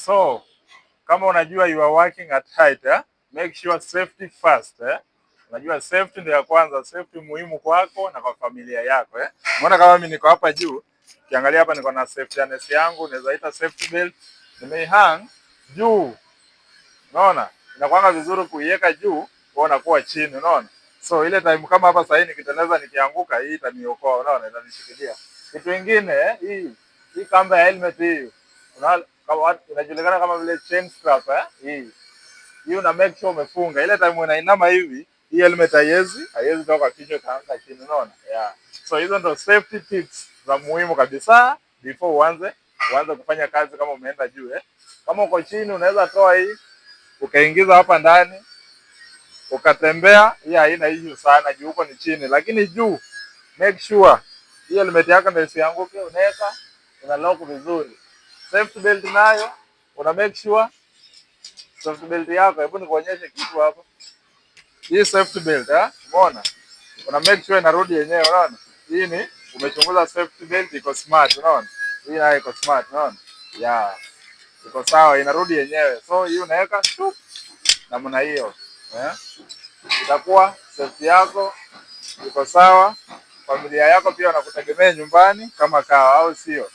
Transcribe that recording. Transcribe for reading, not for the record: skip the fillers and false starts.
So kama unajua you are working at height, eh? Make sure safety first, eh? Unajua safety ndio ya kwanza, safety muhimu kwako na kwa familia yako, eh? Umeona kama mimi niko hapa juu, ukiangalia hapa niko na safety harness yangu, naweza ita safety belt, nimeihang juu. Unaona? Inakuanga vizuri kuiweka juu, wewe unakuwa chini, unaona? So ile time kama hapa sasa nikiteleza nikianguka, hii itaniokoa, unaona, itanishikilia. Kitu kingine, hii kamba ya helmet hii, unaona kama inajulikana kama vile chain strap, eh? Hii una make sure umefunga. Ile time unainama hivi, hii helmet haiwezi toka kichwa ikaanguka chini, unaona? Yeah. So hizo ndo safety tips za muhimu kabisa before uanze kufanya kazi kama umeenda juu, eh. Kama uko chini unaweza toa hii ukaingiza hapa ndani ukatembea, hii haina issue sana juu huko ni chini, lakini juu make sure hii helmet yako ndio isianguke, unaweka una lock vizuri. Safety belt nayo una make sure safety belt yako, hebu nikuonyeshe kitu hapa. Hii safety belt, eh, umeona? Una make sure inarudi yenyewe, unaona? Hii ni umechunguza safety belt iko smart, unaona? Hii nayo iko smart, unaona? Yeah. Iko sawa, inarudi yenyewe. So hii unaweka shup namna hiyo. Eh? Itakuwa safety yako iko sawa, familia yako pia wanakutegemea nyumbani kama kawa, au sio?